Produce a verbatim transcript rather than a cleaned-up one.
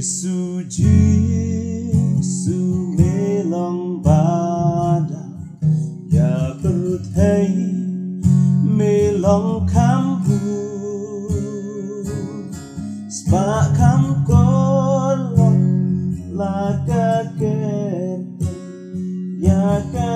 Jisu, Jisu me long ba dang ïa pyrthei, me long kham bun, spah kham kor long la ka kyrteng ïa ka